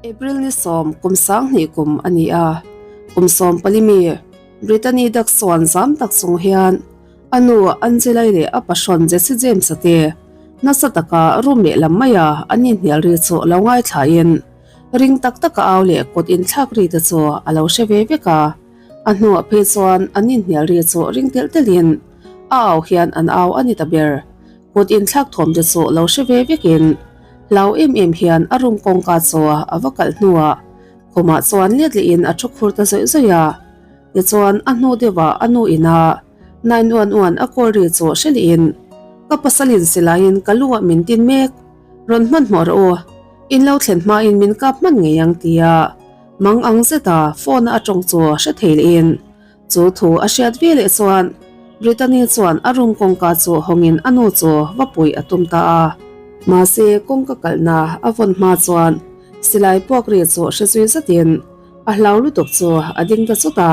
April ni sawm kum 2000 kum a ni a, kum 14 mi Brittany Duck chuan zam tak chung hian a nu Angela-i leh a pahrawn Jesse James-a te nasa taka room lehlam maia an inhnial ri chu lo ngaithlain ring tak taka au leh kut inthlak ri te chu a lo hre ve vek a. A hnuah phei chuan an inhnial ri chu ring telh telhin a au hian an au a ni ta ber. Kut inthlak thawm te chu lo hre ve vekin hlau em em hian a room kawngka chu a va kalh hnuah khumah chuan let lehin a thu khur ta zawih zawih a. Tichuan a hnu deuhah a nu ina 911 a call ri chu hre lehin Ka pasalin silaiin ka lu ah min tin mek, rawn hmanhmawh rawh u, in lo thlen hmain min kap hman ngei ang tia Mang ang zeta phone a tawng chu hre thei lehin chu thu a hriat ve leh chuan Brittany chuan a room kawngka chu hawngin a nu chu va puih a tum ta a. Mahse kawngka kalhna a vawn hma chuan silai puak ri chu hre zui zatin a hlau lutuk chu a ding ta chut a.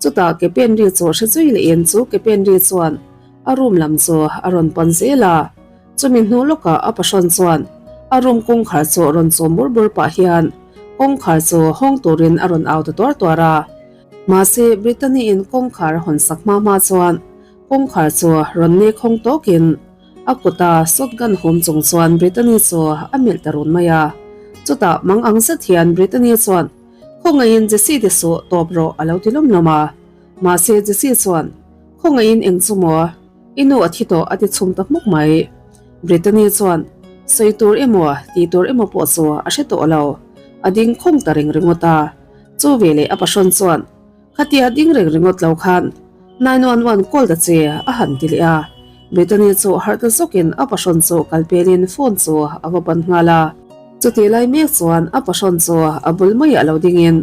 Chutah ke pen ri chu hre zui lehin chu ke pen ri chuan a room lam chu a rawn pan zel a. Chumi hnu lawkah a pahrawn chuan a room kawngkhar chu rawn chawm bur bur pah hian kawngkhar chu hawng turin a rawn au ta tuar tuar a. Mahse, Brittany-in kawngkhar a hawn sak hma hma chuan kawngkhar chu rawn nek hawng tawkin a kuta shotgun hum chung chuan Brittany chu a melh ta run mai a. Chutah mang ang zet hian Brittany chuan, Khawngaihin Jesse te suh tawp rawh a lo ti lawm lawm a. Mahse, Jesse chuan, Khawngaihin eng chu maw? I nu a thi tawh a ti chhum ta hmuk mai. Brittany chuan sawi tur emaw tih tur emaw pawh chu a hre tawh lo. A ding khawng ta reng ringawt a. Chu veleh a pahrawn chuan khatia ding reng ringawt lo khan 911 call ta che a han ti leh a. Brittany chu harh ta zawkin a pahrawn chu kal pelin phone chu a va ban nghal a. Chutih lai mek chuan a pahrawn chu a bul maiah lo dingin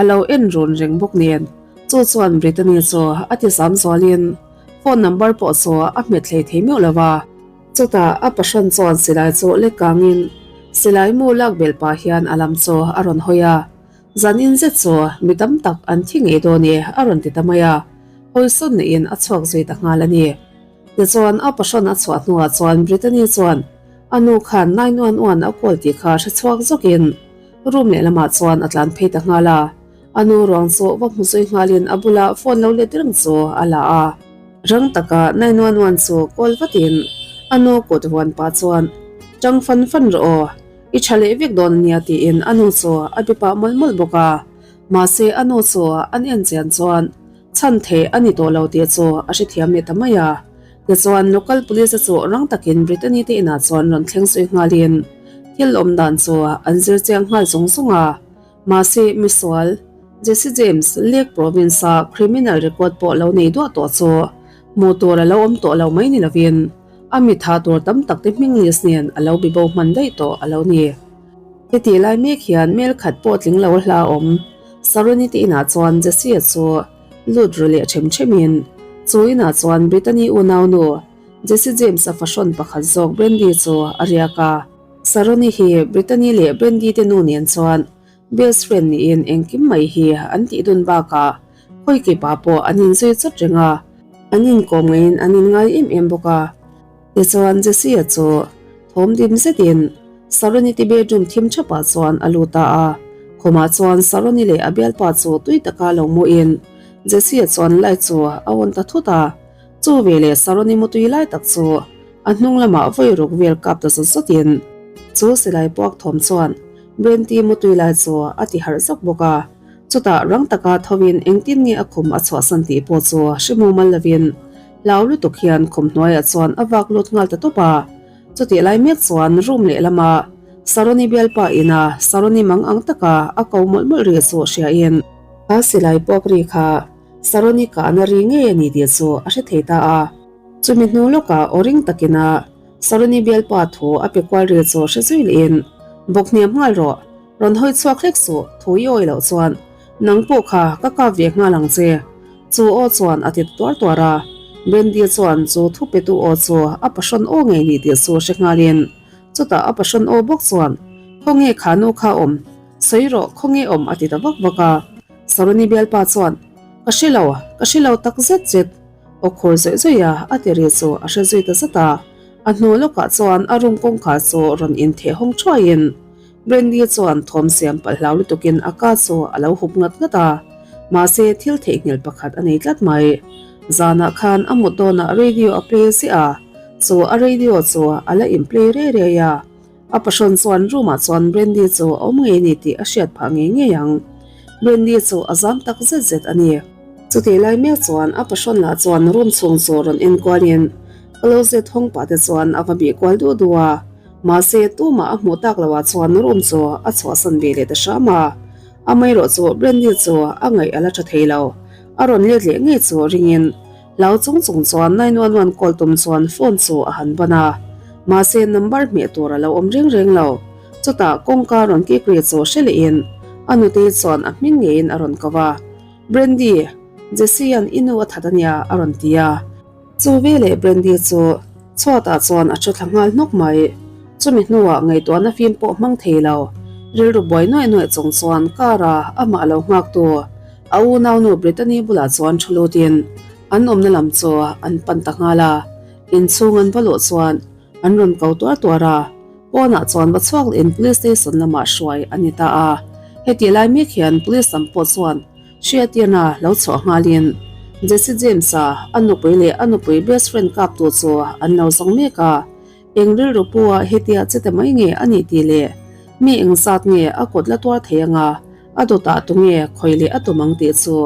A lo en run reng bawk nen, chu chuan Brittany chu a ti zam zualin phone number pawh chu a hmet hlei thei meuh lo va. Chutah a pahrawn chuan silai chu lek kangin silai mu lak belh pah hian a lam chu a rawn hawi a, Zanin zet chu mi tam tak an thi ngei dawn e a rawn ti ta mai a, hawi sawn neihin a chhuak zui ta nghal a ni. Tichuan a pahrawn a chhuah hnuah chuan Brittany chuan a nu khan 911 a call tih kha hre chhuak zawkin, Room lehlamah chuan a tlan phei ta nghal a, a nu ruang chu va hmu zui nghalin a bula phone lo let reng chu a la a. Rang taka 911 chu call vatin a nu kut vuan pah chuan, Tang fan fan rawh aw, i tha leh vek dawn ania tiin a nu chu a be pah mawlh mawlh bawk a. Mahse a nu chu an en chian chuan chhan theih a ni tawh lo tih chu a hrethiam leh ta mai a. Tichuan, local police chu rang takin Brittany te inah chuan rawn thleng zui nghalin thil awm dan chu an zir chiang nghal zung zung a. Mahse, misual Jesse James, Lake Province-a criminal record pawh lo nei duah tawh chu hmuh tur a lo awm tawh lo mai ni lovin a mitha tur tam tak te hming list nen a lo bibo hman daih tawh a lo ni. Heti lai mek hian mel khat pawh tling lo hla awm Saroni te inah chuan Jesse-a chu Lut ru leh ṭhem ṭhemin, chu inah chuan Brittany unaunu Jesse James-a fahrawn pakhat zawk Brandy chu a riak a. Saroni hi Brittany leh Brandy te nu nen chuan best friend niin engkim mai hi an tih dun bakah khawi kipa pawh an inzui chawt reng a, an inkawm ngeiin an inngai em em bawk a. Tichuan Jesse-a chu thawm dim zetin Saroni te bedroom thim thapah chuan a lut ta a. Khumah chuan Saroni leh a bialpa chu tui taka lo muin Jesse-a chuan light chu a on ta thut a. Chu veleh Saroni mutui lai tak chu a hnung lamah vawi ruk vel kap ta zawt zawtin chu silai puak thawm chuan Brenty mutui lai chu a ti harh zawk bawk a. Chutah rang taka thovin engtin nge a khum a chhuahsan tih pawh chu hre mumal lovin Hlau lutuk hian khum hnuaiah chuan a vak lut nghal ta tawp a. Chutih lai mek chuan room lehlama Saroni bialpa ina Saroni mang ang taka a ko mawlh mawlh ri chu hriain a silai puak ri kha Saroni kahna ri ngei a ni tih chu a hre thei ta a. Chumi hnu lawkah aw ring takina Saroni bialpa thu a pe kual ri chu hre zui lehin bawk hniam nghal rawh, rawn hawi chhuak hlek suh thu i awi loh chuan nang pawh kha ka kap ve nghal ang che. Chu aw chuan a ti tuar tuar a, Brandy chuan chu thu petu aw chu a pahrawn aw ngei ni tih chu hre nghalin, chutah a pahrawn aw bawk chuan, Khawnge kha nu kha awm? Sawi rawh, khawnge awm? a ti ta vak vak a. Saroni bialpa chuan, Ka hre lo, ka hre lo tak zet zet, aw khur zawih zawih a, a ti ri chu a hre zui ta zat a. A hnu lawkah chuan a room kawngkhar chu rawn intheh hawng thuaiin. Brandy chuan thawm siam palh hlau lutukin a ka chu a lo hup ngat ngat a, mahse thil theihnghilh pakhat a nei tlat mai. Zanah khan a mut dawnah radio a play ziah a, chu a radio chu a la in play riai riai a. A pahrawn chuan room ah chuan Brandy chu a awm ngei a ni tih a hriat phah ngei ngei ang. Brandy chu a zam tak zet zet a ni. Chutih lai mek chuan a pahrawn lah chuan room chhung chu rawn en kualin closet hawng pah te chuan a va bih kual duh duh a. Mahse tumah a hmuh tak loh ah chuan room chu a chhuahsan ve leh ta hram a. Amaherawh chu Brandy chu a ngaih a la tha thei lo. A rawn let leh ngei chu ringin Hlau chung chung chuan 911 call tum chuan phone chu a han ban a, mahse number hmeh tur a lo awm reng reng lo. Chutah kawngka rawn kik ri chu hre lehin a nutei chuan a hming ngeiin a rawn ko a, Brandy, Jesse-a'n i nu a that a nia a rawn ti a. Chu veleh Brandy chu chhuatah chuan a thu thla nghal hnawk mai. Chumi hnuah ngaihtuahna fim pawh hmang thei lo, rilru buai nuaih nuaih chung chuan car-a amah lo nghaktu A unaunu Brittany bulah chuan thu lutin an awmna lam chu an pan ta nghal a, inchhung an va luh chuan an rawn ko tuar tuar a, pawnah chuan va chhuak lehin police station lamah hruai a ni ta a. Hetih lai mek hian police lam pawh chuan hriatirna lo chhuah nghalin Jesse James-a a nupui leh a nupui best friend kaptu chu an lo zawng mek a, Eng rilru pawha hetia chete mai nge a nih tih leh mi engzat nge a kut la tuar thei anga a dawtah tunge khawi leh a tum ang tih chu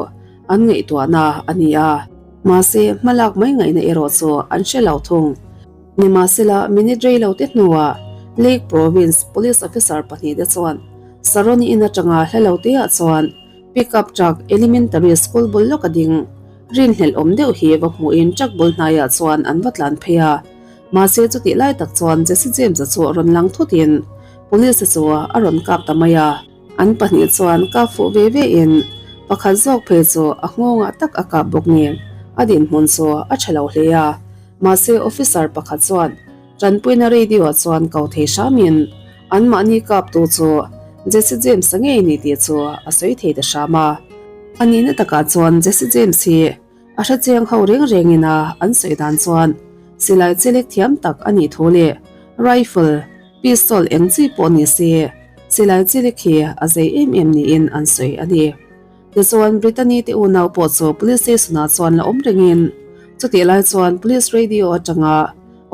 an ngaihtuahna a ni a. Mahse, hmalak mai ngaihna erawh chu an hre lo thung. Nimahsela, minute rei lo te hnuah Lake Province Police Officer pahnihte chuan Saroni in atanga hla lo teah chuan Pickup truck Elementary School bul lawk a ding rinhlelh awm deuh hi va hmuhin truck bul hnaiah chuan an va tlan phei a. Mahse chutih lai tak chuan Jesse James-a chu rawn lang thutin Police-a chu a rawn kap ta mai a. An pahnih chuan kap fuh ve ve in pakhat zawk phei chu a nghawngah tak a kap bawk nen a dinhmun chu a tha lo hle a. Mahse officer pakhat chuan tanpuina radio-ah chuan ko thei hramin anmahni kaptu chu Jesse James-a ngei ni tih chu a sawi thei ta hram a. A nihna takah chuan Jesse James hi A hrechiang ho reng rengin a an sawi dan chuan silai chelek thiam tak a nih thu leh rifle, pistol eng chi pawh ni se silai chelek hi a zei em em niin an sawi a ni. Tichuan Brittany te unau pawh chu police station ah chuan la awm rengin chutih lai chuan police radio atanga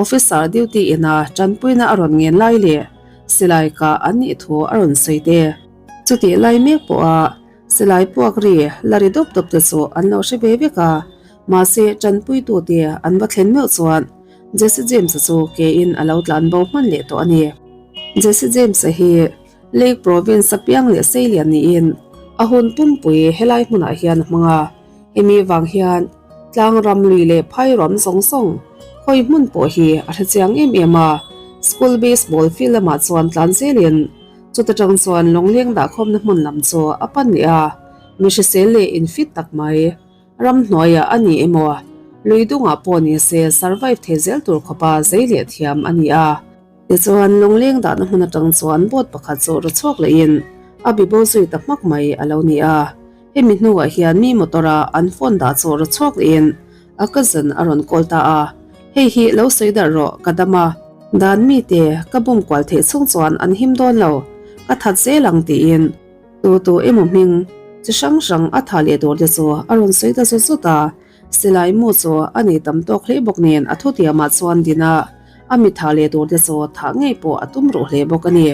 officer duty ina tanpuina a rawn ngen lai leh silai kah an nih thu a rawn sawi te. Chutih lai mek pawha Silai puak ri la ri dawp dawp te chu an lo hre ve vek a, mahse tanpuitu te an va thlen meuh chuan Jesse James-a chu ke in a lo tlan bo hman leh tawh a ni. Jesse James-a hi Lake Province-a piang leh seilian niin a hun pumpui helai hmunah hian a hmang a, hemi vang hian tlang ram lui leh phai ram zawng zawng khawi hmun pawh hi a hre chiang em em a, school baseball field lamah chuan tlan zelin Chuta tang chuan lawngleng dahkhawmna hmun lam chu a pan leh a, mi hrisel leh infit tak mai. Ramhnuaiah a ni emaw, lui dungah pawh ni se survive thei zel tur khawpa zei leh thiam a ni a. Tichuan, lawngleng dahna hmun atang chuan boat pakhat chu raw chhuak lehin a bibo zui ta hmak mai a lo ni a. Hemi hnuah hian mi motor-a an phone dah chu raw chhuak lehin A cousin a rawn call ta a, Hei hi lo sawi darh rawh, ka dam a. Dan mite ka bum kual theih chhung chuan an him dawn lo, ka that zel ang tiin tu tu emaw hming chi hrang hrang a tha leh tur te chu a rawn sawi ta zut zut a. Silai mu chu a nei tam tawk hle bawk nen a thutiamah chuan din a, a mi tha leh tur te chu thah ngei pawh a tum ruh hle bawk a ni.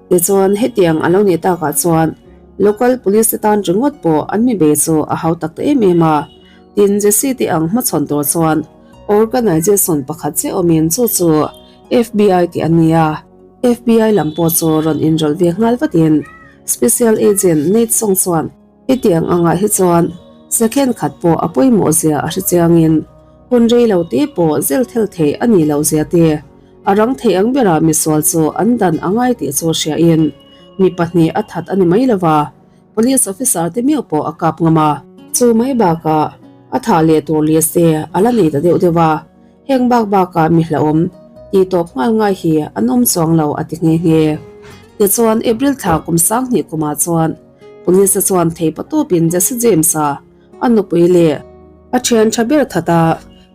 Tichuan hetiang a lo nih takah chuan local police te tan ringawt pawh an mi bei chu a hautak ta em em a. Tin, Jesse te ang hmachhawn tur chuan organization pakhat chiah awmin chu chu FBI tih a ni a. FBI lam pawh chu rawn inrawlh ve nghal vatin Special Agent Nate Song chuan hetiang angah hi chuan second khat pawh a pawimawh zia a hre chiangin hun rei lo te pawh zel thel thei a nih loh zia te a rang thei ang bera misual chu an dan a ngai tih chu hriain mi pahnih a that a ni mai lova. Police officer te meuh pawh a kap ngam a. Chu mai bakah a thah leh tur leh se a la nei ta deuh deuh a, heng bak bakah mi hlauhawm tih tawp nghal ngai hi an awm chuang lo a ti nghe nghe. Tichuan April thla kum 2000 kumah chuan Police te chuan theipa tawpin Jesse James-a a nupui leh a thian tha ber that a,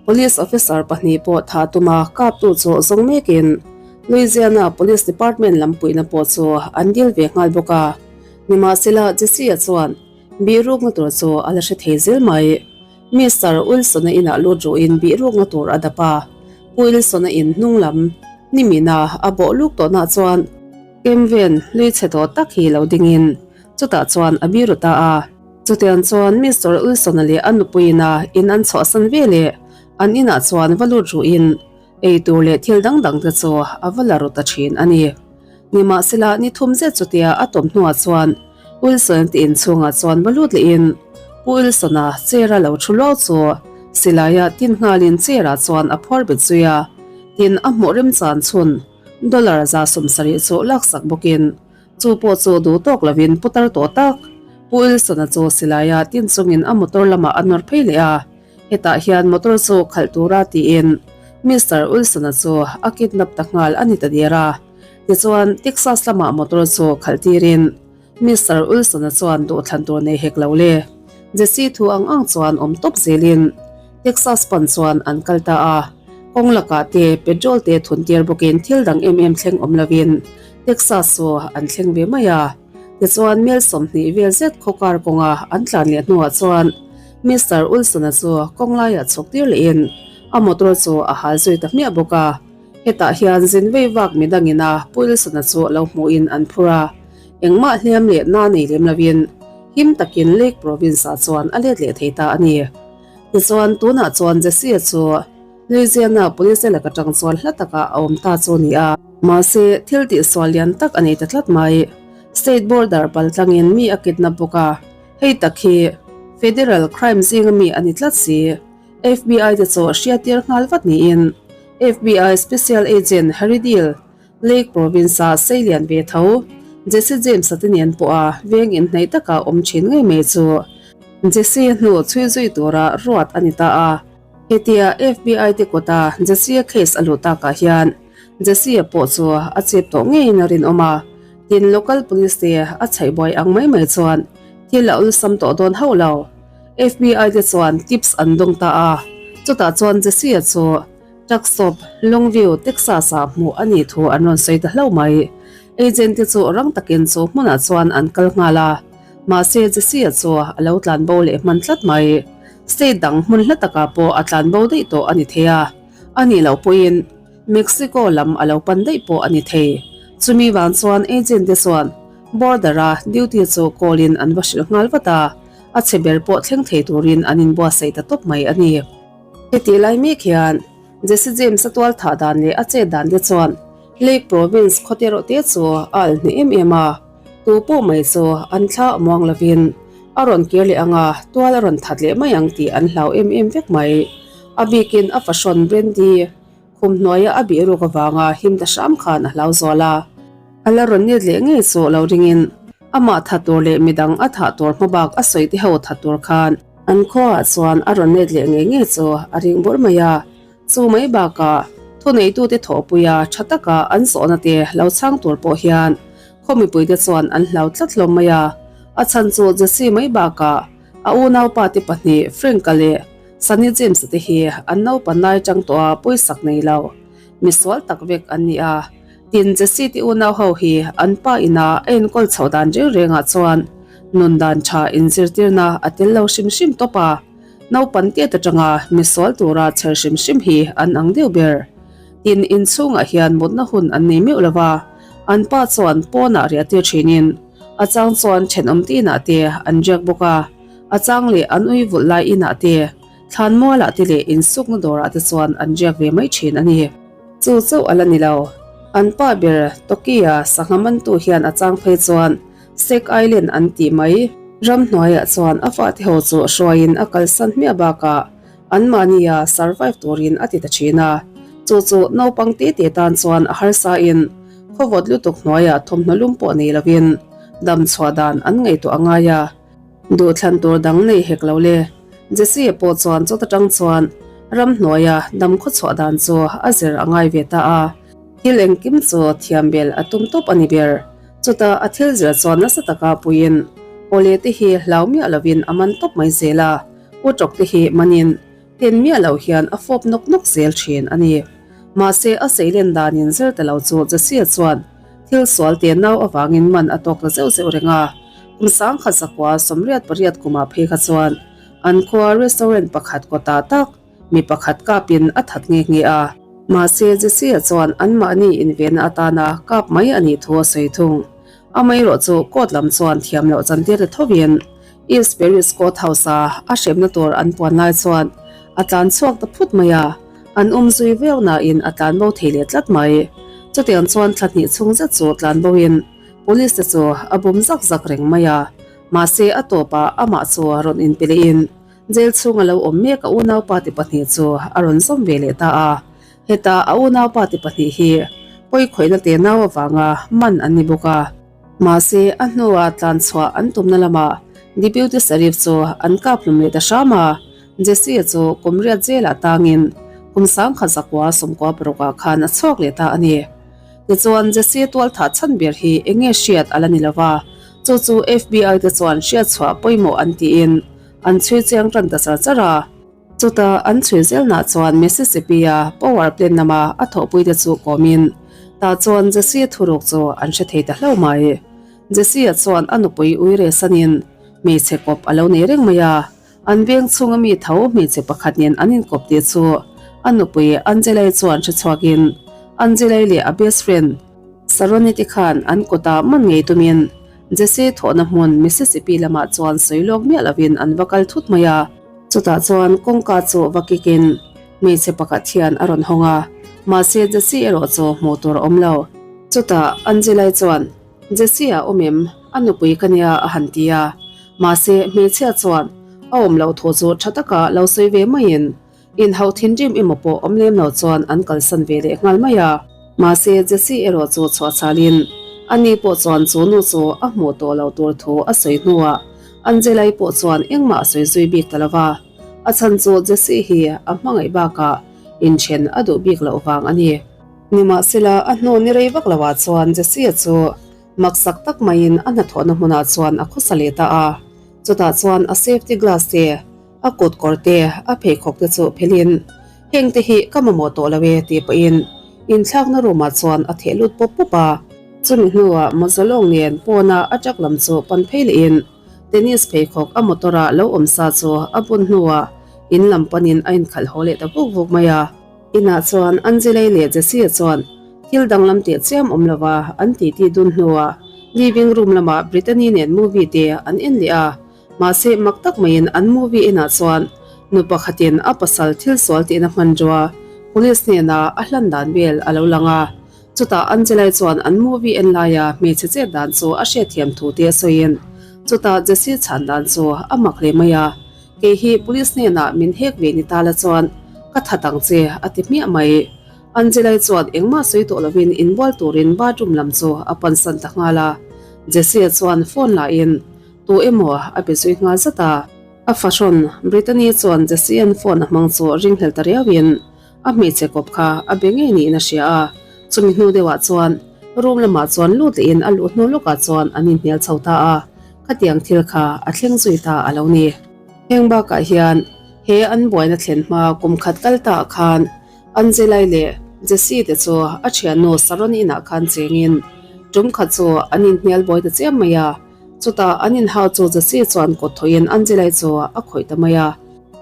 Police officer pahnih pawh thah tuma kaptu chu zawng mekin. Louisiana Police Department lam puihna pawh chu an dil ve nghal bawk a. Nimahsela Jesse-a chuan bihrukna tur chu a la hre thei zel mai. Mister Wilson-a inah lut ruhin bihrukna tur a dap a, Pu Wilson-a in hnung lam nimina a bawh luk tawhnah chuan Kemven hlui chhe tawh tak hi lo dingin chutah chuan a biru ta a. Chutiang chuan Mister Wilson-a leh a nupuiin a in an chhuahsan ve leh an inah chuan va lut ruhin ei tur leh thil dang dang te chu a va la ru ta thin a ni. Nimahsela ni thum zet chutia a tawm hnuah chuan Wilson te inchhungah chuan va lut lehin Pu Wilson-a chair-a lo thu luau chu silaia tin nghalin chair-ah chuan a phuar bet zui a, tin a hmuh remchan chhun dollar 70 chu laksak bawkin Chu pawh chu duh tawk lovin putar tawh tak Pu Wilson-a chu silaia tin chungin a motor lamah a nawr phei leh a, hetah hian motor chu khalh tura tiin Mister Wilson-a chu a kidnap ta nghal a ni ta der a. Tichuan, Texas lamah motor chu khalh tirin Mister Wilson-a chuan duhthlan tur nei hek lo le. Jesse thu ang ang chuan awm tawp zelin Texas pan chuan an kal ta a, kawng lakah te petrol te thun tir bawkin thil dang em em thleng awm lovin Texas chu an thleng ve mai a. Tichuan mel 20 vel zet khawkar kawnga an tlan leh hnuah chuan Mister Wilson-a chu kawng laiah chhuk tir lehin a motor chu a hal zui ta hmiah bawk a. Hetah hian zin vei vak midangin a Pu Wilson-a chu lo hmuhin an phur a, engmah hliam leh na nei lem lovin him takin Lake Province-ah chuan a let leh thei ta a ni. Tichuan, tunah chuan Jesse-a chu Louisiana police laka tang chuan hla takah a awm ta chu a ni a. Mahse, thil tihsual lian tak a nei ta tlat mai. State border pal tlangin mi a kidnap bawk a, hei tak hi federal crime zinga mi a ni tlat si. FBI te chu hriattir nghal vat niin FBI Special Agent Harry Deal, Lake Province-a seilian ve tho, Jesse James-a te nen pawha veng inhnaih taka awm thin ngei mai chu Jesse hnu chhui zui tura ruat a ni ta a. Hetia FBI te kawta Jesse-a case a luh takah hian Jesse-a pawh chu a chep tawh ngeiin a rinawm a, tin local police te a chhaih buai ang mai mai chuan thil a awlsam tawh dawn hauh lo. FBI te chuan tips an dawng ta a, chutah chuan Jesse-a chu Truck stop, Longview, Texas-ah hmuh a nih thu an rawn sawi ta hlauh mai. Agent te chu rang takin chu hmunah chuan an kal nghal a, mahse Jesse-a chu a lo tlan bo leh hman tlat mai. State dang hmun hla takah pawh a tlan bo daih tawh a ni thei a, a nih loh pawhin Mexico lam a lo pan daih pawh a ni thei. Chumi vang chuan agent te chuan border-a duty chu call-in an va hrilh nghal vat a, a chhe ber pawh thleng thei turin an inbuatsaih ta tawp mai a ni. Hetih lai mek hian Jesse James-a tual thah dan leh a chet dan te chuan Lake Province khawte erawh te chu a alh hneh em em a, tu pawh mai chu an thla a muang lovin a rawn kir leh ang a, tual a rawn that leh mai ang tih an hlau em em vek mai. A bikin a fahrawn Brandy khum hnuaia a bih ruk avanga him ta hram khan a hlau zual a. A la rawn nit leh ngei chu lo ringin amah that tur leh midang a thah tur hmabak a sawi te ho that tur khan An khuaah chuan a rawn let leh ngei ngei chu a ring bawrh mai a, chu mai bakah thuneitute thawhpuia tha taka an zawhna te lo chhang tur pawh hian khaw mipuite chuan an hlau tlat hlawm mai a. A chhan chu Jesse mai bakah a unaupa te pahnih Frank-a leh Sunny James-a te hi an naupan lai tang tawha pawisak nei lo misual tak vek an ni a. Tin, Jesse te unau ho hi an pa ina a enkawl chhoh dan reng rengah chuan nun dan tha inzirtirna a tel lo hrim hrim tawp a, naupan tiat atanga misual tura chher hrim hrim hi an ang deuh ber. Tin, inchhungah hian mutna hun an nei meuh lo va, an pa chuan pawnah riah tir thinin a chang chuan thenawm te inah te an riak bawk a, a chang leh an ui vulh lai inah te, thlanmualah te leh insukna dawrah te chuan an riak ve mai thin a ni. Chu chauh a la ni lo. An pa ber Toki-a sangha mantu hian a chang phei chuan Sek Island an tih mai. Ramhnuaiah chuan a fate ho chu hruaiin a kalsan hmiah bakah anmahnia survive turin a ti ta thin a. Chu chu naupang te te tan chuan a harsain khawvawt lutuk hnuaiah thawmhnaw lum pawh nei lovin damchhuah dan an ngaihtuah a ngai a. Duhthlan tur dang nei hek lo le. Jesse pawh chuan chawt atang chuan ramhnuaia dam khawchhuah dan chu a zir a ngai ve ta a. Thil engkim chu thiam bel a tum tawp a ni ber. Chutah a thil zir chuan nasa taka puiin awle te hi hlau miah lovin a man tawp mai zel a, utawk te hi manin ten miah lo hian a fawp nawk nawk zel thin a ni. Mahse, a seilen danin zir ta lo chu Jesse-a chuan thil sual te nau avangin man a tawk ta zeuh zeuh reng a. Kum sangkhat zakua 88 kumah phei kha chuan an khua restaurant pakhat kawtah tak mi pakhat kapin a that nghe nghe a. Mahse, Jesse-a chuan anmahni invenna atana kap mai a nih thu a sawi thung. Amaherawh chu court lam chuan thiam loh chantir ta thovin East Paris Court House-a a hremna tur an puan lai chuan a tlan chhuak ta phut mai a, an um zui viau nain a tlan bo thei leh tlat mai. Chutiang chuan thla hnih chhung zet chu tlan boin police te chu a bum zak zak reng mai a, mahse a tawpah amah chu rawn inpe lehin Jail chhunga lo awm mek a unaupa ti pahnih chu a rawn zawm ve leh ta a. Heta a unaupa ti pahnih hi pawi khawihna te nau avanga man an ni bawk a. Mahse, a hnua tlan chhuah an tumna lamah Deputy Sheriff chu an kap hlum leh ta hram a. Jesse-a chu kum riat jail-ah tangin kum sangkhat zakua 96 ah khan a chhuak leh ta a ni. Tichuan, Jesse tualthah chhan ber hi eng nge hriat a la ni lo va, chu chu FBI te chuan hriat chhuah pawimawh an tiin An chhui chiang tan ta char char a. Chutah an chhui zelnah chuan Mississippi-a power plant lama a thawhpuite chu kawmin tah chuan Jesse thuruk chu an hre thei ta hlauh mai. Jesse-a chuan a nupui ui reh sanin hmeichhe kawp a lo nei reng mai a, an veng chhunga mi tho hmeichhe pakhat nen an inkawp tih chu a nupui Angela-i chuan hre chhuakin Angela-i leh a best friend Saroni te khan an kutah man ngei tumin Jesse thawhna hmun Mississippi lamah chuan sawi lawk miah lovin an va kal thut mai a. Chutah chuan kawngka chu va kikin hmeichhe pakhat hian a rawn hawng a, mahse Jesse erawh chu hmuh tur a awm lo. Chutah Angela-i chuan, Jesse a awm em? A nupui ka nia a han ti a. Mahse hmeichhia chuan a awm loh thu chu tha taka lo sawi ve maiin Inhauh thinrim emaw pawh awm lem lo chuan an kalsan ve leh nghal mai a. Mahse, Jesse erawh chu chhuah chhalin ani pawh chuan chu nu chu a hmuh tawh loh tur thu a sawi hnuah Angela-i pawh chuan engmah a sawi zui bik ta lo va. A chhan chu Jesse hi a hmangaih bakah inthen a duh bik loh vang a ni. Nimahsela, a hnu ni rei vak loah chuan Jesse-a chu maksak tak maiin a hnathawhna hmunah chuan a khawsa leh ta a. Chutah chuan a safety glass te, A kut kawr te, a pheikhawk te chu phelin, Heng te hi ka mamawh tawh lo e tih pawhin inthlakna room ah chuan a theh lut pawp pawp a. Chumi hnuah mawza lawng nen pawna a truck lam chu pan phei lehin tennis pheikhawk a motor ah lo awm sa chu a bun hnuah in lam panin a inkhalh haw leh ta vuk vuk mai a. Inah chuan Angelei leh Jesse-a chuan thil danglam teh chiam awm lova an titi dun hnuah living room lamah Brittany nen movie te an en leh a. Mahse, mak tak maiin an movie enah chuan nu pakhatin a pasal thil sual tihna hmanrua police hnena a hlan dan vel a lo lang a. Chutah Angela-i chuan an movie en laia hmeichhe chet dan chu a hriatthiam thu te a sawiin chutah Jesse chhan dan chu a mak hle mai a, Kei hi police hnenah min hek ve ni ta la chuan ka that ang che a ti hmiah mai. Angela-i chuan engmah sawi tawh lovin inbual turin bathroom lam chu a pansan ta nghal a. Jesse-a chuan phone lahin Tu emaw a be zui nghal zat a. A fahrawn, Brittany chuan Jesse-a'n phone a hmang chu ringhlel ta riauin a hmeichhe kawp kha a be ngei niin a hria a. Chumi hnu deuhah chuan room lamah chuan lut lehin a luh hnu lawkah chuan an inhnial chho ta a, khatiang thil kha a thleng zui ta a lo ni. Heng bakah hian he an buaina thlen hma kum khat kal ta ah khan Angelai leh Jesse te chu a thiannu Saron inah khan chengin tum khat chu an inhnial buai ta chiam mai a. Chutah an inhau chu Jesse chuan kawt thawhin Angelai chu a khawih ta mai a.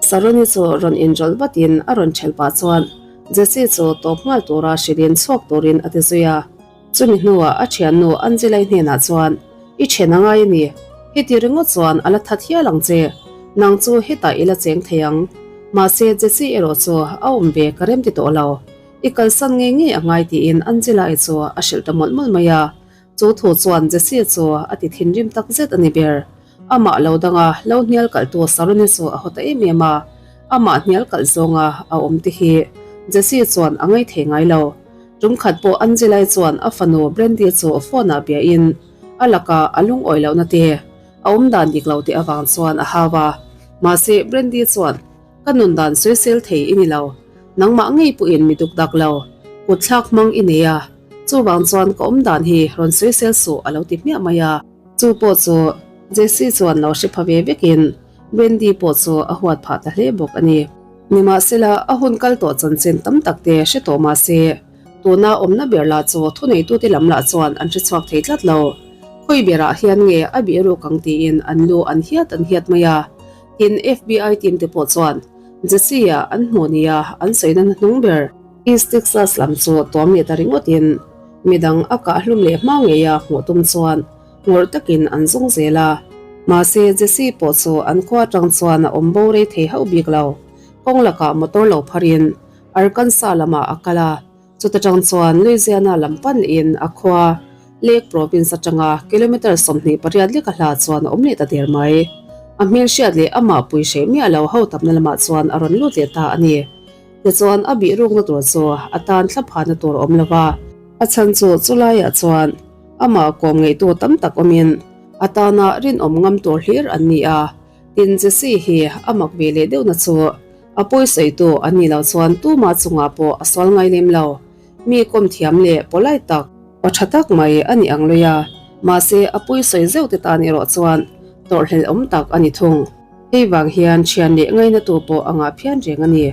Saroni chu rawn inrawlh vatin a rawn ṭhelh pah chuan Jesse chu tawp nghal tura hrilhin chhuak turin a ti zui a. Chumi hnuah a ṭhiannu Angelai hnenah chuan, I ṭhen a ngai a ni. Heti ringawt chuan a la that hial ang che. Nang chu hetah i la cheng thei ang. Mahse Jesse erawh chu a awm ve ka rem ti tawh lo. I kalsan ngei ngei a ngai tiin Angela-i chu a hrilh ta mawlh mawlh mai a. Chu thu chuan Jesse chu a ti thinrim tak zet a ni ber. Amah lo danga lo hnial kalhtu Saroni chu a haw ta em em a, amah hnial kalh zawnga a awm te hi Jesse chuan a ngaithei ngai lo. Tum khat pawh Angela-i chuan a fanu Brandy chu phone-ah biain a lakah a lungawi lohna te, a awmdan dik lo te avang chuan a hau a. Mahse Brandy chuan Ka nun dan sawisel thei i ni lo, nangmah ngei pawhin mi duk dak lo, kutthlak hmang i nei a. Chuvang chuan ka awm dan hi rawn sawisel suh a lo ti hmiah mai a. Chu pawh chu Jesse chuan lo hre pha ve vekin Wendy pawh chu a huat phah ta hle bawk a ni. Nimahsela, a hun kal tawh chanchin tam tak te hre tawh mah se, tuna awmna ber lah chu thuneitute lam lah chuan an hre chhuak thei tlat lo. Khawi berah hian nge a bih ruk ang tiin an lu an hiat an hiat mai a. Tin, FBI team te pawh chuan Jesse-a an hmuh nia an sawina hnuhnung ber East Texas lam chu tuam leh ta ringawtin midang a kah hlum leh hma ngeia hmuh tum chuan ngawrh takin an zawng zel a. Mahse, Jesse pawh chu an khua atang chuan a awm bo rei thei hauh bik lo. Kawng lakah motor lo pharin Arkansas lamah a kal a, chuta tang chuan Louisiana lam panin a khua Lake Province atanga kilometre 28 lek a hla chuan a awm leh ta der mai. A hmelhriat leh amah pui hreh miah lo ho tamna lamah chuan a rawn lut leh ta a ni. Tichuan a bih rukna tur chu a tan thlaphana tur a awm lo va. A chhan chu chulaiah chuan amah kawm ngeihtu tam tak awmin a tana rinawm ngam tur hlir an ni a. Tin, Jesse hi a mak ve leh deuhna chu a pawisawitu an nih loh chuan tumah chungah pawh a sual ngai lem lo. Mi kawm thiam leh polite tak, pa tha tak mai a ni ang lui a, mahse a pawisawi zeuh te tan erawh chuan tawrhhlelh awm tak a ni thung. Hei vang hian thian leh ngainatu pawh a ngah phian reng a ni.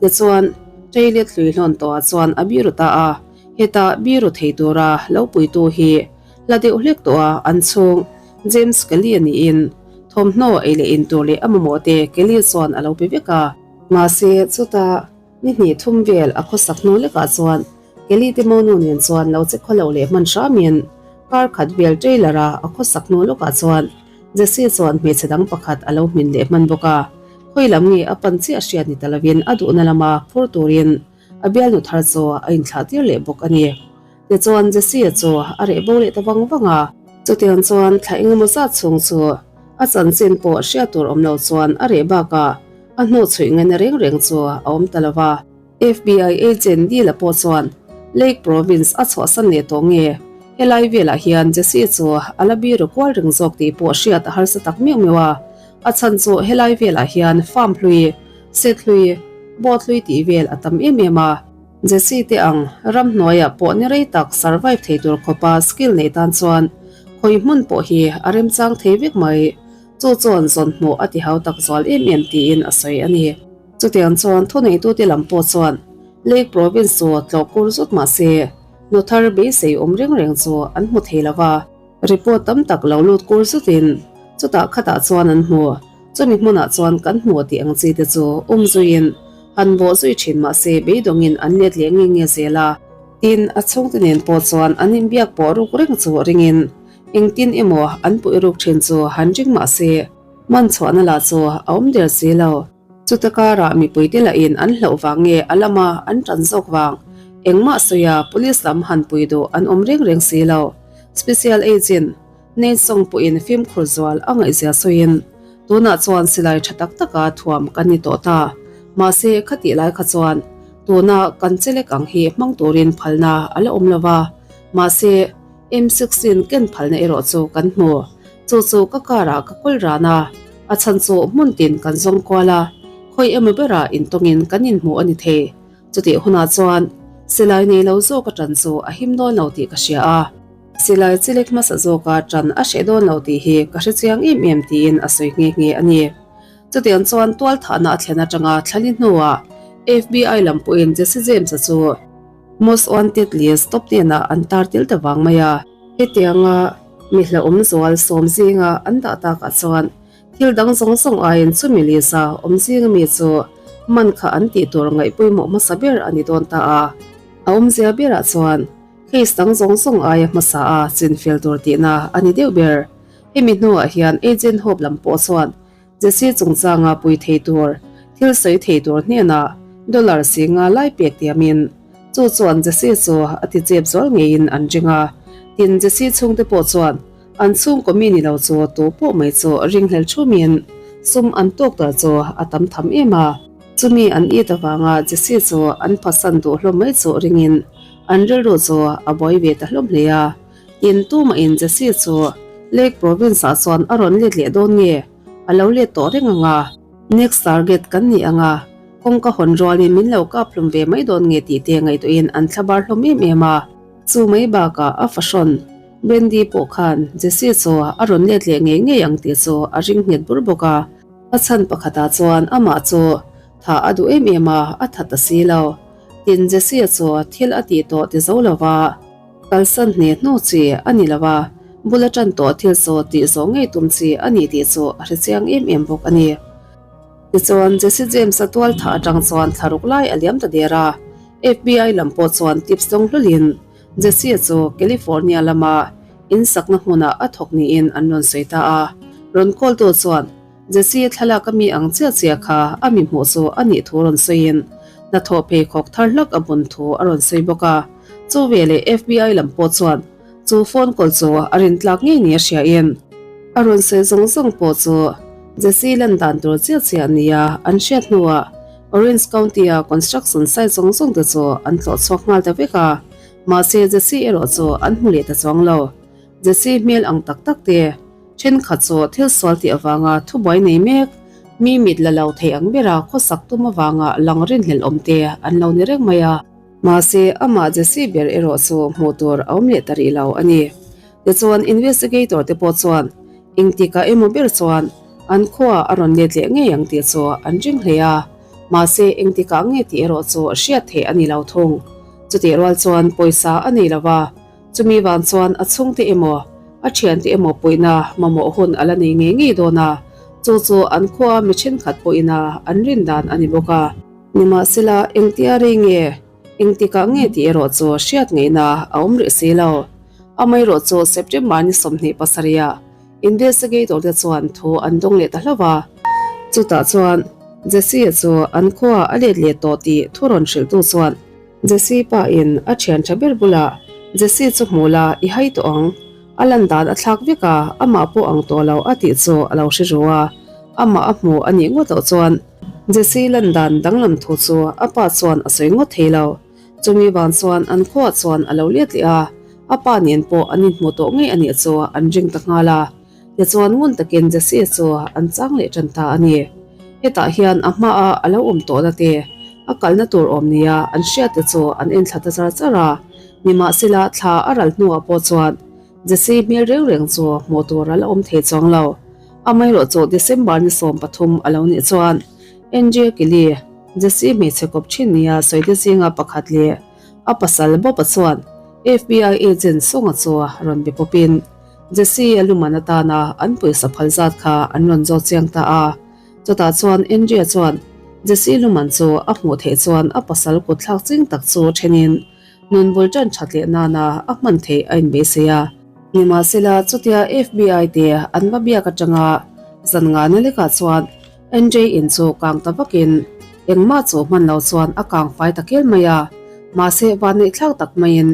Tichuan, Toilet hlui hlawn tawhah chuan a biru ta a, heta biru thei tura lo puitu hi hla deuh hlek tawh a, an chhung James Kelly a niin thawmhnaw ei leh in tur leh a mamawh te Kelly chuan a lo pe vek a. Mahse, chuta ni hnih thum vel a khawsak hnu lekah chuan Kelly te monu nen chuan lo che khaw lo leh hman hramin kar khat vel trailer a a khawsak hnu lawkah chuan Jesse chuan hmeichhe dang pakhat a lo hmin leh hman bawk a, khawi lam nge a pan chiah hriat ni ta lovin a duhna lama phur turin a bialnu thar chu a inthlah tir leh bawk a ni. Tichuan Jesse-a chu a reh bo leh ta vang vang a. Chutiang chuan thla engemaw zat chhung chu a chanchin pawh hriat tur awm lo chuan a reh bakah a hnu chhuih ngaihna reng reng chu a awm ta lo va. FBI agent Dila pawh chuan Lake Province a chhuahsan leh tawh nge? Helai velah hian Jesse chu a la biru kual reng zawk tih pawh hriat a harsa tak meuh meuh a. A chhan chu helai velah hian farm hlui, set hlui, boat hlui tih vel a tam em em a. Jesse te ang ramhnuaiah pawh ni rei tak survive thei tur khawpa skill nei tan chuan khawi hmun pawh hi a remchang thei vek mai. Chu chuan zawn hmuh a ti hau tak zual em em tiin a sawi a ni. Chutiang chuan thuneitute lam pawh chuan Lake Province chu tlawh kur zut mah se, nu thar beisei awm reng reng chu an hmu thei lo va. Report tam tak lo lut kur zutin chutah khatah chuan an hmu. Chumi hmunah chuan kan hmu tih ang chi te chu um zuiin han bawh zui thin mah se beidawngin an let leh nge nge zel a. Tin, a chhungte nen pawh chuan an inbiak pawh ruk reng chu ringin engtin emaw an puih ruk thin chu han ring mah se, hman chhuahna lah chu a awm der si lo. Chuta karah mipuite lahin an hlauh vang nge a lama an tan zawk vang? Engmah sawia police lam han pui duh an awm reng reng si lo. Special Agent Nate Song pawhin fimkhur zual a ngaihzia sawiin, Tunah chuan silai tha tak taka thuam kan ni tawh ta. Mahse, khatih lai kha chuan tuna kan chelek ang hi hmang turin phalna a la awm lo va. Mahse, M16 ken phalna erawh chu kan hmu. Chu chu ka car ah ka kawl ran a, a chhan chu hmun tin kan zawng kual a, khawi emaw berah intawngin kan inhmu a ni thei. Chutih hunah chuan silai nei lo zawka tan chu a him dawn lo tih ka hria a, silai chilek hmasa zawka tan a hreh dawn lo tih hi ka hre chiang em em tiin a sawi nghe nghe a ni. Chutiang chuan tualthahna a thlen atanga thlali hnuah FBI lam pawhin Jesse James-a chu Most Wanted list top hnenah an tar tel ta vang mai a. Hetianga mi hlauhawm zual sawm zinga an dah takah chuan thil dang zawng zawng aiin chumi lisa awm zinga mi chu man kha an tih tur ngaih pawimawh hmasa ber a ni dawn ta a. A awmzia berah chuan case dang zawng zawng aia hmasa a chinfel tur tihna a ni deuh ber. Hemi hnuah hian Agent Hope lam pawh chuan Jesse chungchanga pui thei tur, thil sawi thei tur hnenah dollar si nga lai pek tiamin chu chuan Jesse chu a ti chep zual ngeiin an ring a. Tin, Jesse chhungte pawh chuan an chhungkaw mi ni lo chu tu pawh mai chu ringhlel thumin sum an tawk tar chu a tam tham em a. Chumi an it avanga Jesse chu an phatsan duh hlawm mai chu ringin an rilru chu a buai ve ta hlawm hle a. Tin, tumahin Jesse chu Lake Province-ah chuan a rawn let leh dawn nge? A lo let tawh reng ang a. Next target kan ni ang a, kawngka hawn rualin min lo kap hlum ve mai dawn nge tih te ngaihtuahin an thlabar hlawm em em a. Chu mai bakah a fahrawn Brandy pawh khan Jesse chu a rawn let leh ngei ngei ang tih chu a ring nghet bur bawk a. A chhan pakhatah chuan amah chu. Thah a duh em em a, a tha ta si lo. Tin, Jesse-a chu thil a tih tawh ti zo lo va, kalsan hne hnu chi a ni lo a, bul a tan tawh thil chu tih zawh ngei tum chi a ni tih chu a hre chiang em em bawk a ni. Tichuan, Jesse James-a tual thah atang chuan thla ruk lai a liam ta der a, FBI lam pawh chuan tips dawng hlawlhin Jesse-a chu California lama in sakna hmunah a thawk niin an rawn sawi ta a. Rawn call-tu chuan Jesse thlalak a mi ang chiah chiah kha a mi hmuh chu a nih thu rawn sawiin hnathawh pheikhawk thar hlak a bun thu a rawn sawi bawk a. Chu veleh FBI lam pawh chuan chu phone call chu a rintlak ngei ni a hriain a rawn sawi zawng zawng pawh chu Jesse lan dan tur chiah chiah nia an hriat hnuah Orange County-a construction site zawng zawng te chu an tlawh chhuak nghal ta vek a, mahse Jesse erawh chu an hmu leh ta chuang lo. Jesse hmel ang tak tak te. Thenkhat chu thil sual tih avanga thubuai nei mek, mi mit la lo thei ang bera khawsak tum avanga lang rinhlelh awm te an lo ni reng mai a. Mahse, amah Jesse ber erawh chu hmuh tur a awm leh ta rih lo a ni. Tichuan, investigator te pawh chuan engtikah emaw ber chuan an khua a rawn let leh ngei ang tih chu an ring hle a, mahse engtikah nge tih erawh chu hriat theih a ni lo thung. Chutih rual chuan pawisa a nei lo va. Chumi vang chuan a chhungte emaw, a thiante emaw puihna mamawh hun a la nei ngei ngei dawn a, chu chu an khua mi thenkhat pawhina an rin dan a ni bawk a. Nimahsela, engtia rei nge, engtikah nge tih erawh chu hriat ngeihna a awm rih si lo. Amaherawh chu September ni 27 ah Investigator te chuan thu an dawng leh ta hlauh a. Chutah chuan Jesse-a chu an khua a let leh tawh tih thu rawn hrilhtu chuan Jesse pa in a thian tha ber bulah Jesse chu hmu la i hai tawh ang. A lan dan a thlak vek a, amah pawh ang tawh lo a tih chu a lo hre ru a. Amah a hmu a nih ngawt loh chuan Jesse lan dan danglam thu chu a pa chuan a sawi ngawt thei lo. Chumi vang chuan an khuaah chuan a lo let leh a, a pa nen pawh an inhmu tawh ngei a nih chu an ring ta nghal a. Tichuan ngun takin Jesse chu an chang leh tan ta a ni. Hetah hian a hmaa a lo awm tawhna te, a kalna tur awm nia an hriat te chu an enthla ta char char a. Nimahsela thla a ral hnuah pawh chuan Jesse hmel reng reng chu hmuh tur a la awm thei chuang lo. Amaherawh chu December ni 13 a lo nih chuan Andrea Kelly, Jesse hmeichhe kawp thin nia sawite zinga pakhat leh a pasal Bob-a chuan FBI agent Songa chu rawn be pawpin, Jesse a luman atana an pawisa phal zat kha an rawn zawt chiang ta a. Chutah chuan Andrea chuan Jesse luman chu a hmuh theih chuan a pasal kut thlak ching tak chu thenin nun bul tan that leh nana a hman theih a inbeisei a. Nimahsela chutia FBI te an va biak atanga zan ngana lekah chuan Andrei in chu kang ta vakin engmah chu hman lo chuan a kang fai ta kel mai a. Mahse vanneih thlak tak maiin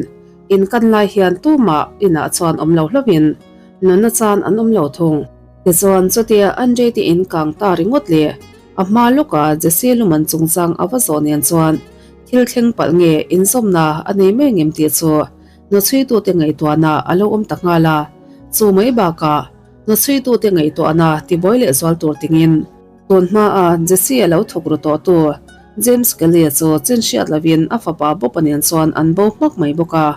In kan lai hian tumah inah chuan awm lo hlauhin nunna chan an awm lo thung. Tichuan chutia Andrei te in kang ta ringawt leh a hma lawka Jesse luman chungchang a va zawh nen chuan thil thleng palh nge inzawmna a nei mai ngem tih chu hnuchhuitute ngaihtuahna a lo awm ta nghal a. Chu mai bakah hnuchhuitute ngaihtuahna tibuai leh zual tur tingin Tun hmaa Jesse a lo thawk ru tawh tu James Kelly-a chu chin hriat lovin a fapa Bob-a nen chuan an bo hmak mai bawk a.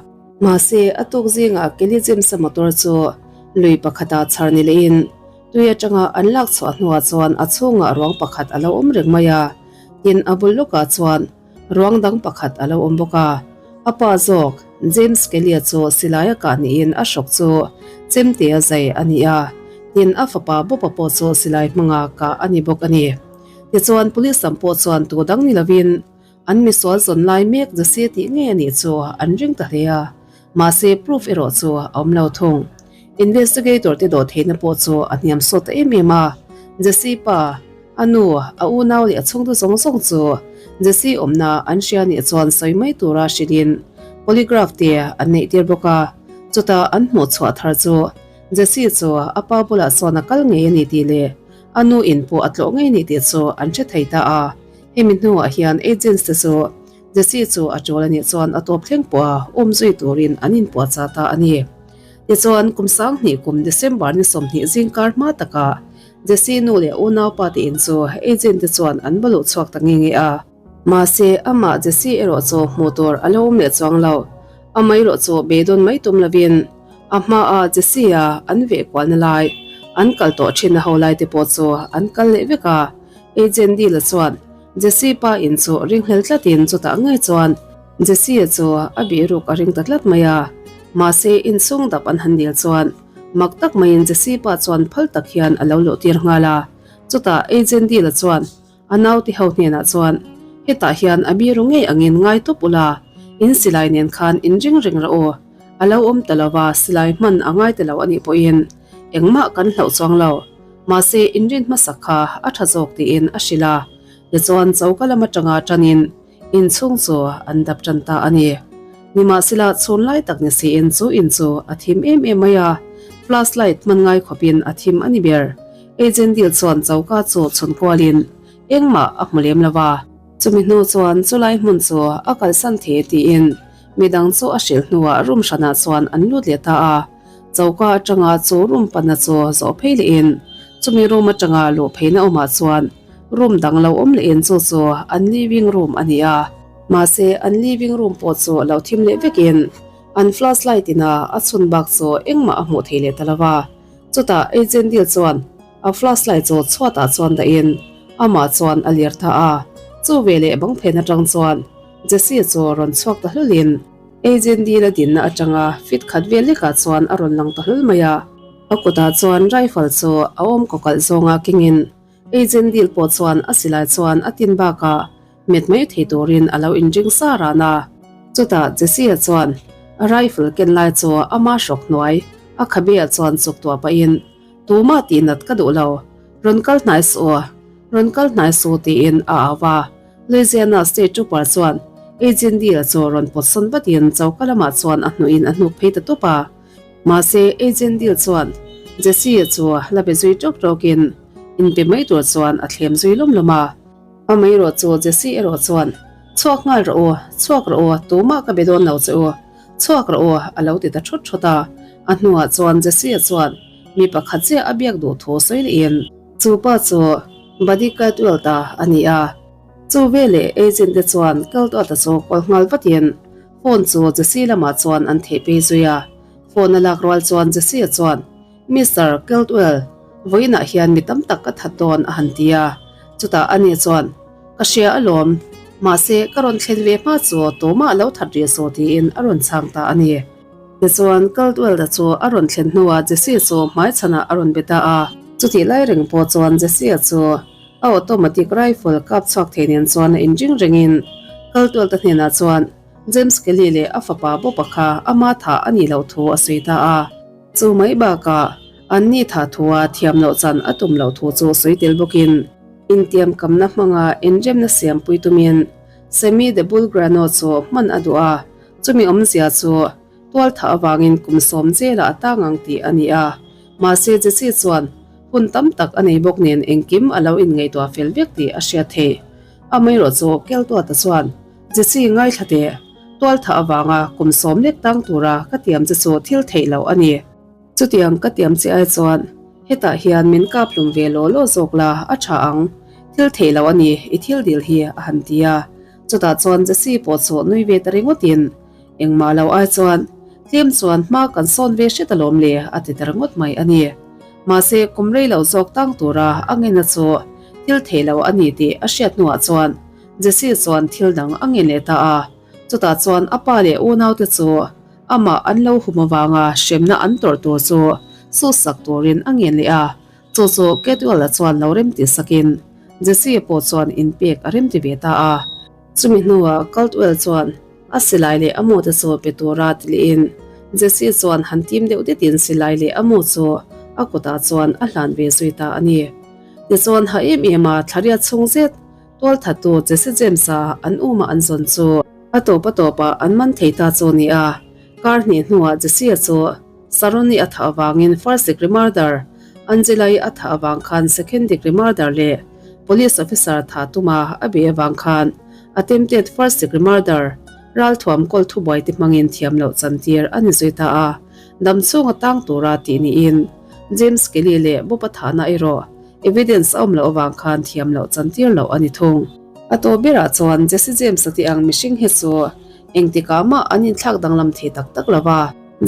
Mahse, a tuk zingah Kelly James-a motor chu lui pakhatah chhar ni lehin tui atanga an lak chhuah hnuah chuan a chhungah ruang pakhat a lo awm reng mai a, tin a bul lawkah chuan Ruang dang pakhat a lo awm bawk a, a pa zawk James Kelly-a chu silai a kah niin a hrawk chu chemte a zai a ni a, tin a fapa Bob-a pawh chu silai hmanga kah a ni bawk a ni. Tichuan police lam pawh chuan tu dang ni lovin an misual zawn lai mek Jesse tih ngei a nih chu an ring ta hle a, mahse proof erawh chu a awm lo thung. Investigator te dawh theihna pawh chu a hniam sawt ta em em a, Jesse pa, A nu, a unau leh a chhungtu zawng zawng chu Jesse awmna an hria nih chuan sawi mai tura hrilhin polygraph te an neih tir bawk a. Chutah an hmuh chhuah thar chu Jesse chu a pa bulah chuan a kal ngei a ni tih leh a nu in pawh a tlawh ngei a ni tih chu an hre thei ta a. Hemi hnuah hian agents te chu Jesse chu a tul a nih chuan a tawp thleng pawh a awm zui turin an inpuahchah ta a ni. Tichuan kum 2000 kum December ni 20 zingkar hma takah Jesse nu leh unaupa te in chu agent te chuan an va luh chhuak ta nge nge a. Mahse, amah Jesse erawh chu hmuh tur a lo awm leh chuang lo. Amaherawh chu beidawn mai tum lovin a hmaa Jesse-a an veh kualna lai, an kal tawh thin a ho lai te pawh chu an kal leh vek a. Agent Deal-a chuan. Jesse pa in chu ringhlel tlatin chutah ngei chuan Jesse-a chu a bihruk a ring ta tlat mai a. Mahse inchhung dap an han dil chuan mak tak maiin Jesse pa chuan phal tak hian a lo luh tir nghal a. Chutah Agent Deal-a chuan A naute ho hnenah chuan, Hetah hian a biru ngei angin ngai tawp ula, in silai nen khan in ring reng rawh u. A lo awm ta lova, silai hman a ngai ta lo a nih pawhin engmah kan hlauh chuang lo. Mahse, in rin hmasak kha a tha zawk tiin a hrilh a. Tichuan, choka lam atanga tanin inchhung chu an dap tan ta a ni. Nimahsela, chhun lai tak ni siin chu in chu a thim em em mai a, flash light hman ngai khawpin a thim a ni ber. Agent Deal chuan choka chu chhun kualin engmah a hmu lem lo va. Chumi hnu chuan chulai hmun chu a kalsan thei tiin midang chu a hrilh hnuah room hranah chuan an lut leh ta a. Choka atanga chu room panna chu zawh phei lehin chumi room atanga luh pheina awmah chuan room dang lo awm lehin chu chu an living room a ni a. Mahse an living room pawh chu lo thim leh vekin an flash light ina a chhun bak chu engmah a hmuh thei leh ta lo va. Chutah Agent Deal chuan a flash light chu chhuatah chuan dahin amah chuan a lir ta a. Chu veleh bang phen atang chuan Jesse chu rawn chhuak ta hlulin Agent Deal a dinna atanga fit khat vel lekah chuan a rawn lang ta hlul mai a. A kutah chuan rifle chu a awm kawkalh zawnga kengin Agent Deal pawh chuan a silai chuan a tin bakah Met mai thei turin a lo inring sa ran a. Chutah Jesse-a chuan a rifle ken lai chu ama hrawk hnuai a khabe-ah chuan chuk tuah pahin, Tumah tih nat ka duh lo, rawn kal hnai suh aw, rawn kal hnai suh tiin a au a. Louisiana State Trooper chuan Agent Deal-a chu rawn pawt sawn vatin choka lamah chuan a hnuhin a hnuk phei ta tawp a. Mahse Agent Deal chuan Jesse-a chu la be zui tawk tawkin inpe mai tur chuan a thlem zui lawm lawm a. Amaherawh chu Jesse erawh chuan, Chhuak nghal rawh u, chhuak rawh u, tumah ka be dawn lo che u, chhuak rawh u, a lo ti ta thawt thawt a. A hnuah chuan Jesse-a chuan mi pakhat chiah a biak duh thu sawi lehin, Chu pa chu Buddy Caldwell-ta a ni a. Chu veleh agent te chuan Caldwell-ta chu call nghal vatin phone chu Jesse lamah chuan an theih phei zui a. Phone a lak rual chuan Jesse-a chuan, Mister Caldwell, vawiinah hian mi tam tak ka that dawn a han ti a. Chutah ani chuan, Ka hria alawm, mahse ka rawn thlen ve hma chu tumah lo that rih suh tiin a rawn chhang ta a ni. Tichuan Caldwell-a chu a rawn thlen hnuah Jesse chu hmaichhanah a rawn be ta a. Chutih lai reng pawh chuan Jesse-a chu a automatic rifle kap chhuak thei nen chuan a inring rengin Caldwell-te hnenah chuan James Kelly leh a fapa Bob-a kha ama thah a nih loh thu a sawi ta a. Chu mai bakah anni thah thua thiam loh chan a tum loh thu chu sawi tel bawkin intiamkamna hmanga inremna siampui tumin Sammy the Bull Grano chu hman a duh a, chumi awmzia chu tual thah avangin kum sawm zelah a tang ang tih a ni a. Mahse Jesse chuan hun tam tak a nei bawk nen engkim a lo inngaihtuah fel vek tih a hriat theih. Amaherawh chu Keltuata chuan Jesse ngaithla teh, tualthah avanga kum sawm lek tang tura ka tiam che chu thil theih loh a ni. Chutiang ka tiam che ai chuan hetah hian min kap hlum ve law law zawk la a tha ang, thil theih loh a ni i thil dil hi a han ti a. Chutah chuan Jesse pawh chu nui ve ta ringawtin engmah lo ai chuan tlem chuan hma kan sawn ve hret alawm le a ti ta ringawt mai a ni. Mahse kum rei lo zawk tang tura a ngenna chu thil theih loh a ni tih a hriat hnuah chuan Jesse chuan thil dang a ngen leh ta a, chutah chuan a pa leh unaute chu amah an lo hum avanga hremna an tawrh tur chu suhsak turin a ngen leh a, chu chu Caldwell-a chuan lo remti sakin Jesse pawh chuan inpek a remti ve ta a. Chumi hnuah Caldwell chuan a silai leh a mu te chu pe tura ti lehin Jesse chuan han tim deuh detin silai leh a mu chu a kutah chuan a hlan ve zui ta a ni. Tichuan ha em em a thlariat chhung zet Tualthattu Jesse James-a an uma an zawn chu a tawp a tawpah an man thei ta chu a ni a. Kar hnih hnuah Jesse-a chu Saroni a thah avangin first degree murder, Angela-i a thah avang khan second degree murder leh police officer thah tuma a bei avang khan attempted first degree murder, ralthuam kawl thubuai te hmangin thiam loh chantir a ni zui ta a. Damchhunga tang tura tih niin James Kelly leh Bob-a thahna erawh Evidence a awm loh avang khan thiam loh chantir loh a ni thung. A tawp berah chuan Jesse James-a tih ang mihring hi chu engtikah mah an inthlak danglam thei tak tak lo va.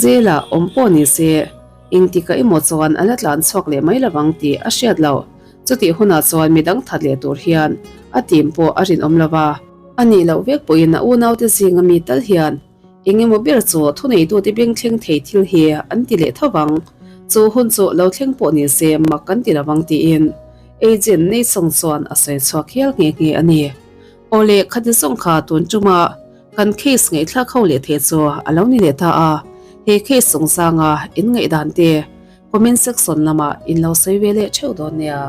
Jail-ah awm pawh ni se, engtikah emaw chuan a la tlan chhuak leh mai lovang tih a hriat loh. Chutih hunah chuan midang that leh tur hian A tim pawh a rinawm lo va. A nih loh vek pawhin a unaute zinga mi tal hian eng emaw ber chu thuneitute bengthleng thei thil hi an ti leh tho vang. Chu hun chu lo thleng pawh ni se mak kan ti lo vang tiin agent Neisawng chuan a sawi chhuak hial nghe nghe a ni. Awle khati zawng kha tun tuma kan case ngaihthlak ho leh thei chu a lo ni leh ta a, he case chungchanga in ngaihdan te comment section lamah in lo sawi ve leh theuh dawn nia.